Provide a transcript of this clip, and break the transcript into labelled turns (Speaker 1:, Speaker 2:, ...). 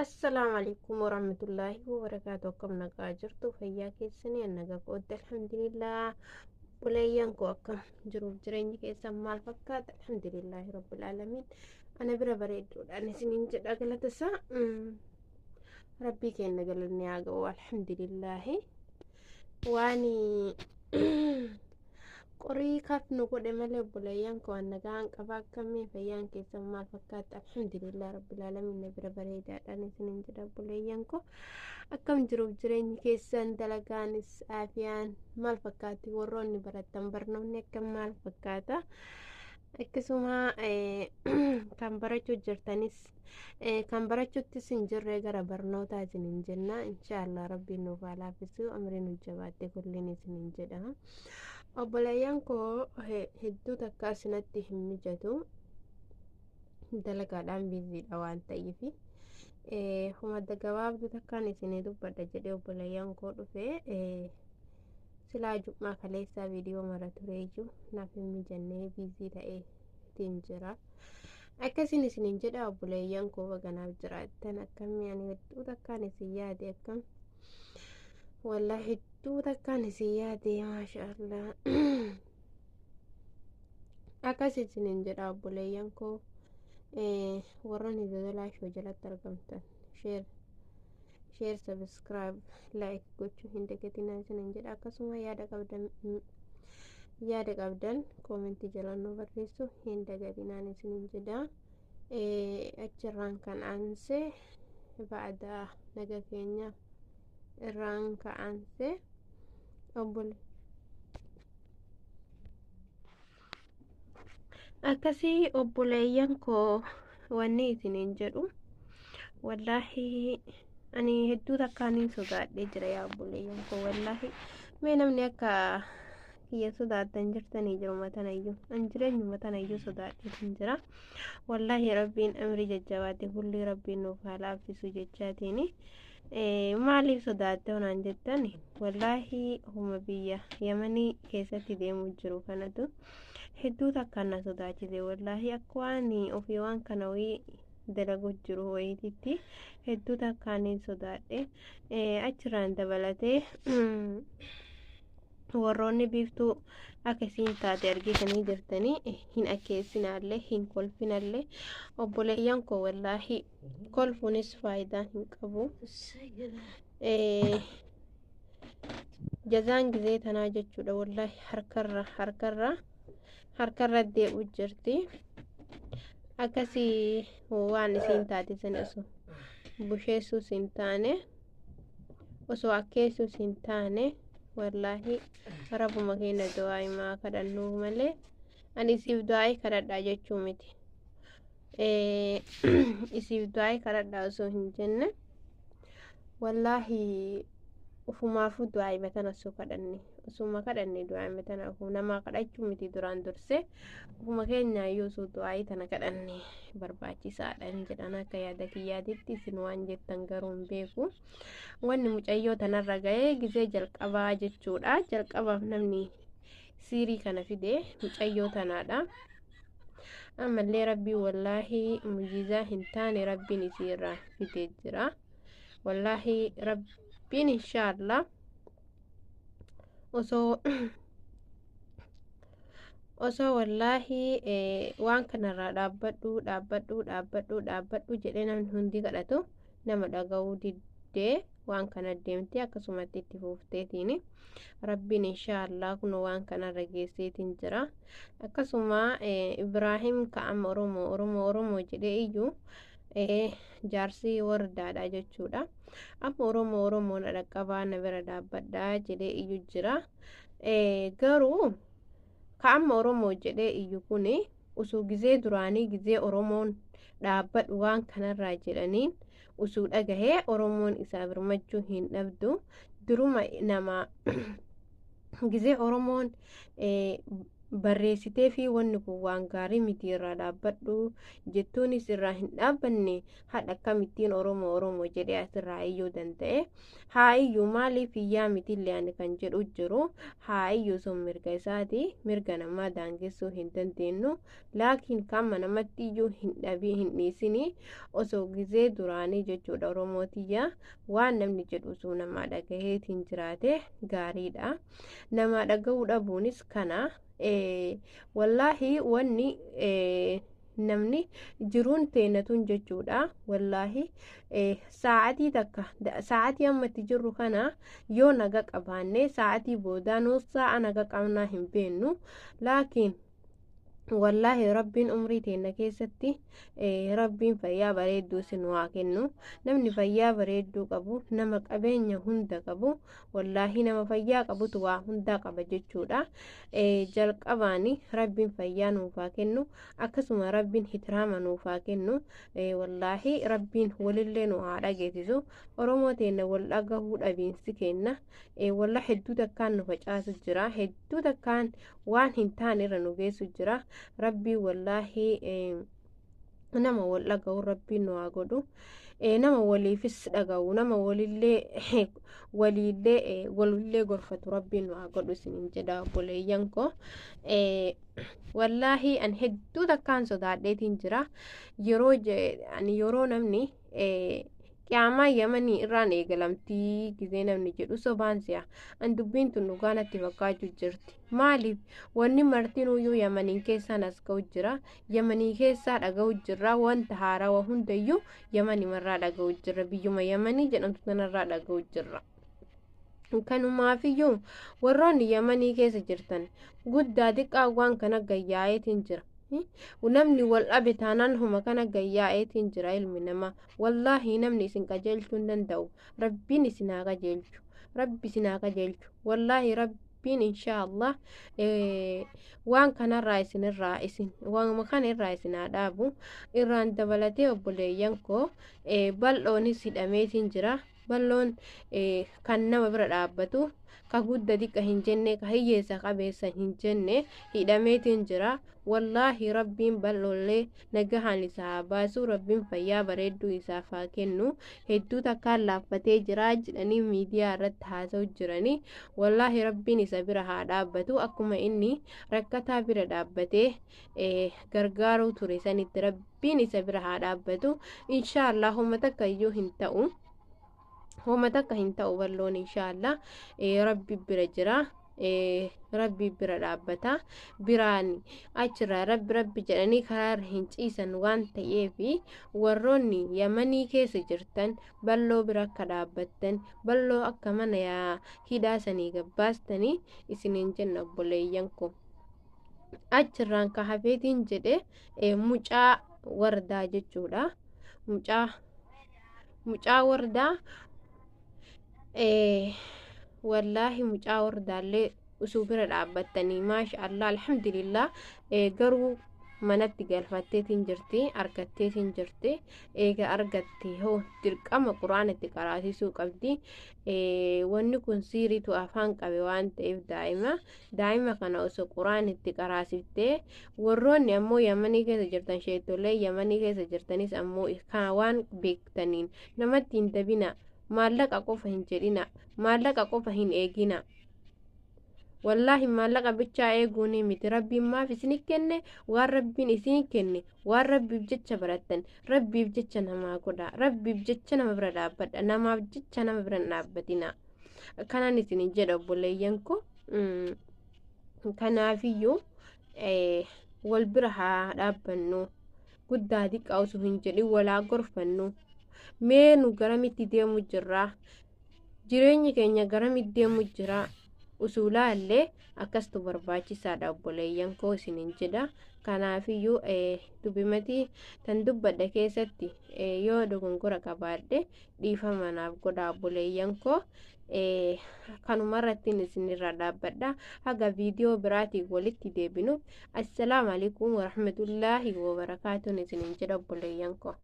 Speaker 1: Assalaamu alaikum warahmatullaahi wabarakaatu. Akkam nagaa jirtu? Fayyaa keessanii? Nagaa kootti, alhamdulillah. Buleeyyan koo, akkam jiruuf jireenyi keessan maal fakkaata? Alhamdulillaahi rabbil aalamiin. Ana bira bareedduudhaan isiniin jedha, galata isaa rabbii keenya galanni haa ga'u, alhamdulillaahi. Waan qorii kaf nu godhe malee, obboleeyyan koo, nagaan qaba. Akkamii fayyaan keessan maal fakkaata? Alhamdulillah rabbil aalamiin, na bira bareedaadhaan isiniin jedha. Obboleeyyan koo, akkam jiruuf jireenyi keessan? Dalagaanis aafiyaan maal fakkaatti? Warroonni barattan barnoonni akkam maal fakkaata? Akkasuma kan barachuu jirtanis, kan barachuuttis hin jirre, gara barnootaa isiniin jenna. Inshaallah rabbiin nuuf haa laaffisu, amrii nu jabaatte kulliin isiniin jedha. Obboleeyyan koo, hedduu takka asinatti hin mijatu, dalagaadhaan biiziidha waan ta'eef huma gabaabduu takkaan isinii dubbadha jedhee obboleeyyan koo dhufe. Silaa jum'aa kaleessaa viidiyoo mara tureeyyuu naaf hin mijannee, biizii ta'ee ittiin jira. Akkasiin isiniin jedha. Obboleeyyan koo, baganaaf jiraattan. Akkamii? Ani hedduu takkaan isin yaade. Akkam? Wallaahi hedduu takkaan isin yaade, maasha Allah. Akkas isiniin jedha. Obboleeyyan koo, warroonni Dodolaa Show jalatti argamtan, share, share, subscribe, like gochuu hin dagatinaa isiniin jedha. Akkasuma yaada qabdan koomentii jalaan nu barreessu hin dagatinaan isiniin jedha. Achirraan kan aanse, ba'adaa naga keenya irraan ka'anse, obbole akkasii, obboleeyyan koo, wanni isiniin jedhu, wallaahi ani hedduu takkaaniin sodaadhee jira, yaa obboleeyyan koo. Wallaahi mee namni akka kiyya sodaattan jirtanii? Jiruma tanayyuu, an jireenyuma tanayyuu sodaadheetin jira. Wallaahi rabbiin amrii jajjabaate hulli rabbiin nuuf haa laaffisu jechaatiini. Maaliif sodaatte onaan jettan, wallaahi huma biyya Yamanii keessatti deemuu jiru kanatu hedduu takkaan na sodaachise. Wallaahi akka waan ofii waan kana wayii dalagu jiru wayiititti hedduu takkaaniin sodaadhe. Achirraan dabalatee warroonni biiftuu akka isiin taate argitanii jirtanii, hin akkeessinaallee, hin kolfinallee, obboleeyyan koo. Wallaahi kolfuunis faayidaa hin qabu. Jazaan gizee tanaa jechuudha, wallaahi harkarra harkarra harkarra deebi'u jirti. Akkasii waan isiin taate san osoo busheessuus hin taane, osoo akkeessuus hin taane, wallaahi rabbuma keenya du'aa himaa kadhannuuf malee, ani isiif du'aa kadhadhaa jechuu miti. Isiif du'aa kadhadhaa osoo hin jenne, wallaahi ufumaafuu du'aa himatan osoo kadhanne, osuma kadhanne du'aa himatan namaa kadhachuu miti, duraan dursee ufuma keenya iyyuu osoo du'aa tana kadhanne barbaachisaadha jedhan akka yaada kiyyaatitti. Isin waan jettan garuu hin beeku. Wanni mucayyoo tanarra ga'ee gizee jalqabaa jechuudha. Jalqabaaf namni siirii kana fide mucayyoo tanaadha. Ammallee rabbiin wallaahi mujizaa hin taane rabbiin isiirraa fidee jira. Wallaahi rabbiin inshaallah osoo wallaahi waan kanarraa dhaabbadhu, dhaabbadhu, dhaabbadhu, dhaabbadhu jedhee namni hundi kadhatu nama dhaga'uu diddee, waan kana deemtee akkasumatti itti fuufteetiin rabbiin inshaallah kun waan kanarra geesseetiin jira. Akkasuma Ibraahim ka'ama Oromoo, Oromoo, Oromoo jedhee iyyuu jaarsi wardaadha jechuudha. Amma Oromoo, Oromoo na dhaqqabaa, na bira dhaabbadhaa jedhee iyyuu jira. Garuu ka'ama Oromoo jedhee iyyu kun osoo gizee duraanii, gizee Oromoon dhaabbadhu waan kanarraa jedhaniin osoo dhagahee, Oromoon isaa birmachuu hin dhabdu. Duruma nama gizee Oromoon Barreessitee fi wanni kun waan gaarii miti, irraa dhaabbadhu jettuunis irraa hin dhaabbanne. Haadha akkamittiin Oromoo Oromoo jedhee asirraa iyyuu danda'e? Haa iyyuu, maaliif iyyaa mitillee ani kan jedhu jiru. Haa iyyuu, sun mirga isaati, mirga namaa daangessuu hin dandeenyu. Laakiin kama namatti iyyuu hin dhabii hin dhiisini. Osoo gizee duraanii jechuudha, Oromootiyya, waan namni jedhu osoo namaa dhagaheetiin jiraate gaariidha. Namaa dhagahuu dhabuunis kana. Wallaahi wanni namni jiruun teenatuun jechuudha. Wallaahi sa'aatii takka, sa'aatii ammatti jirru kana yoo naga qabaanne, sa'aatii boodaanuu sa'a naga qabnaa hin beennu. Laakiin wallaahi Rabbiin umrii teenna keessatti Rabbiin fayyaa bareedduu isin haa kennu. Namni fayyaa bareedduu qabu nama qabeenya hunda qabu. Wallaahi nama fayyaa qabutu waa hundaa qaba jechuudha. Jalqabaani Rabbiin fayyaa nuuf haa kennu, akkasuma Rabbiin hitiraama nuuf haa kennu. Wallaahi Rabbiin walillee nu haa dhageessisu. Oromoo teenna, wal dhagahuu dhabiinsi kenna walla hedduu takkaan nu facaasu jira, hedduu takkaan waan hin taane irra nu geessu jira. Rabbii wallaahi nama wal dhaga'u Rabbiin nu haa godhu. Nama waliifis dhaga'u, nama walillee waliillee walillee gorfatu Rabbiin nu haa godhu isiniin jedha, obboleeyyan koo. Wallaahi an hedduu takkaan sodaadheetiin jira. Yeroo ani yeroo namni qiyaamaa Yamanii irraan eegalamtii gizee namni jedhu sobaan si'a. An dubbiin tun dhugaa natti fakkaachuu jirti. Maaliif wanni martinuyyuu Yamaniin keessaan as ga'u jira? Yamanii keessaa dhaga'u jirra. Wanta haarawaa hundayyuu Yamanimarraa dhaga'u jirra, biyyuma Yamanii jedhamtu tanarraa dhaga'u jirra. Kanumaafiyyuu warroonni Yamanii keessa jirtan, guddaa xiqqaa waan kana gayyaa'eetiin jira. Namni wal dhabe taanaan huma kana gayyaa'eetiin jira ilmi namaa. Wallaahi namni isin qajeelchuu hin danda'u. Rabbiin isin haa qajeelchu, Rabbi isin haa qajeelchu. Wallaahi Rabbiin inshaallah waan kanarraa isinirraa isin waan kana irraa isin haa dhaabu. Irraan dabalatee obboleeyyan koo, Bal'oonis hidhameetiin jira. Bal'oon kan nama bira dhaabbatu, ka gudda xiqqa hin jenne, ka hiyyeessa qabeessa hin jenne hidhameetiin jira. Wallaahi Rabbiin bal'oollee nagahaan isaa haa baasu, Rabbiin fayyaa bareedduu isaaf haa kennu. Hedduu takkaan laaffatee jira jedhanii miidiyaa irratti haasa'u jiranii. Wallaahi Rabbiin isa bira haa dhaabbatu. Akkuma inni rakkataa bira dhaabbatee gargaaruu ture sanitti Rabbiin isa bira haa dhaabbatu, inshaallah. Homa takka iyyuu hin ta'u, homa takka hin ta'u bal'oon, inshaallah. Rabbi bira jira, Rabbi bira dhaabbata. Biraan achirraa Rabbi Rabbi jedhanii karaarra hin ciisan waan ta'eef, warroonni Yamanii keessa jirtan Bal'oo bira akka dhaabbattan, Bal'oo akka mana hidhaa sanii gabbaastanii isiniin jenna, obboleeyyan koo. Achirraan ka hafeetiin jedhe mucaa Wardaa jechuudha. Mucaa Wardaa, wallaahi mucaa Wardaallee usuu bira dhaabbattanii, maasha Allah, alhamdulillah. Garuu manatti galfatteetiin jirti, argatteetiin jirti. Eega argatte hoo dirqama Quraana itti qaraasisuu qabdi. Wanni kun siiriitu afaan qabe waan ta'eef daa'ima kana osoo Quraana itti qaraasiftee. Warroonni ammoo Yamanii keessa jirtan, sheettolee Yamanii keessa jirtanis ammoo waan beektaniin namatti hin dabina. Maallaqa qofa hin jedhina, maallaqa qofa hin eegina. Wallaahi maallaqa bichaa eeguun miti. Rabbiin maaf isin kenne? Waan Rabbiin isin kenne, waan Rabbiif jecha barattan, Rabbiif jecha namaa godha, Rabbiif jecha nama bira dhaabbadha. Namaaf jecha nama bira hin dhaabbatina. Kanan isin jedha, obboleeyyan koo. Kanaafiyyuu wal bira haa dhaabbannu. Guddaa xiqqaa osoo hin jedhin walaa gorfannu. Mee nu garamitti deemu jirraa? Jireenyi keenya garamitti deemu jira? Usuulaallee akkastu barbaachisaadha, obboleeyyan koo, isiniin jedha. Kanaafiyyuu dubbimatii tan dubbadha keessatti yoo dogongora qabaadhe dhiifama naaf godha, obboleeyyan koo. Kanumarrattiin isinirra dhaabbadha. Haga viidiyoo biraatiin walitti deebinu, assalaamu alaikum warahmatullaahi wabarakaatuun isiniin jedha, obboleeyyan koo.